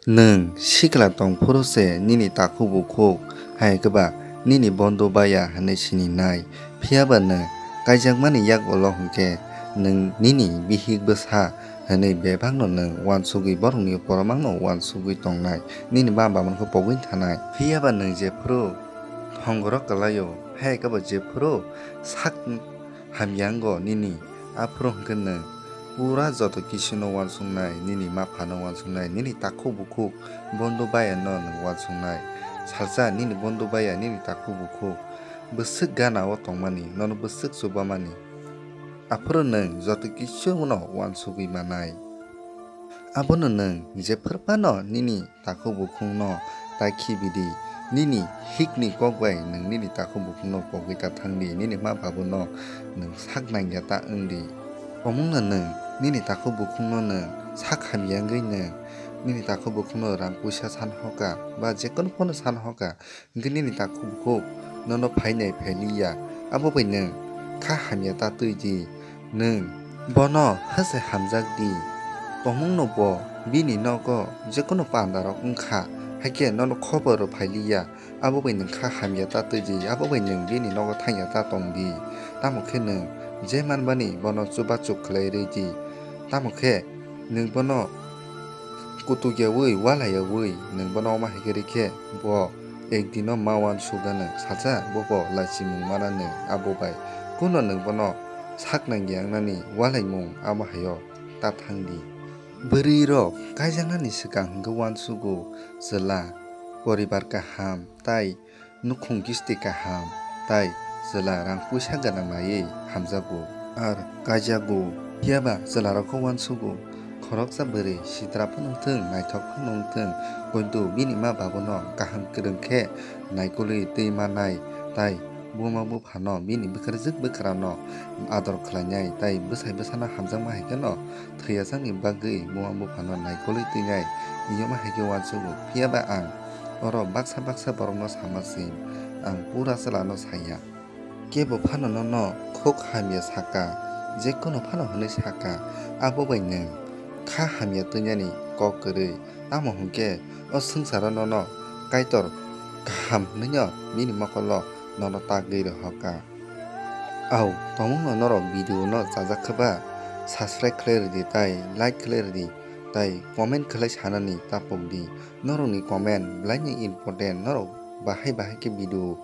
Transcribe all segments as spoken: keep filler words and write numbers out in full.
Nwng sikla tong phuru se nini takhuk bukhuk hai khe ba nini bondo baya hwnwi sininai. Phiya ba nwng kaijakmani yak ulo hwn khe nwng nini bihik bwsa hwnwi bebakno nwng uansugwi borokni boromangno uansugwi tongnai, nini ma babankhe pogwi thanai. Phiya ba nwng jephuru thongoro kwlaio, hai khe ba jephuru sak hamya wngo nini, aphuru hwn khe nwng pura joto kisuno uansuknai, nini ma phano uansuknai, nini takhuk bukhuk bondo bayano nwng uansuknai. Salsa nini bondo baya nini takhuk bukhuk bwswk gana o tongmani, nono bwswk chubamani, aphuru nwng joto kisuno uansugwi manai. Abono nwng jephuru phano nini takhuk bukhukno ta khibi di. Nini hikni kok bai nwng nini takhuk bukhukno pogwi ta thang di, nini ma babuno nwng sak nangya ta wng di. Omungno nwng nini takhuk bukhukno nwng sak hamya wngwi nwng nini takhuk bukhukno rang puisa san hoka ba jekono phano san hoka, hwnkhe nini takhuk bukhuk nono phainai phailiya, abo bai nwng kha hamya ta twi di. Nwng bono hachai hamjak di. Tongmungno bo bini nogo jekono pandarok wngkha, hakhe nono khobor rw phailiya, abo bai nwng kha hamya ta twi di, abo bai nwng bini nogo thangya ta tong di. Tamo khe nwng je manmani bono chubachu khlai rw di. Tamo khe nwng bono kutukyaui walaiyaui nwng bono omo hai khe rw khe bo ekdino ma uansukgano, salsa bo bo lachimung mananw abo bai. Kuno nwng bono sak nangya wngnani walaimung amo haio ta thang di. Bwrwirok kaijaknani swkang hwnkhe uansugo chwla, poribar kaham, tai nukhung kisti kaham, tai chwla rang puisa gana naiwi hamjago. Ar kaijago, phiyaba chwlarokho uansugo, khoroksa bwrwi sitra phano wngthwng, naithok phano wngthwng, kintu bini ma babuno kaham kwrwng khe naikolwi twi mannai, tai buma buphano bini bwkharjwk bwkharano ador khlainai, tai bwsai bwsano hamjakma hai kheno thwiyajak ni bagwi buma buphano naikolwi twinai, yoma hai khe uansugo. Phiyaba ang oro baksa baksa borokno sama se, ang pura chwlano saya. Kebo phano nono khuk hamya saka, jekono phano hwnwi saka, abo bai nwng kha hamya twinani kok kwrwi. Tamo hwnkhe o swngcharo nono Kaitor kaham hwnwino bini mokolo nono tagwi rohorkha. Au, tongmungno norok video no chajak khe ba, subscribe khlai rwdi tai like khlai rwdi tai comment khlai sanani tapok di. Norokni comment belaino important, norok bahai bahai khe video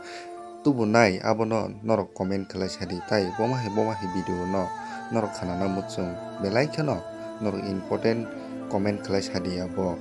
tubunai abono norok comment khlai sadi tai bomo hai bomo hai video no norok khanana muchung belai kheno norok important comment khlai sadi abo.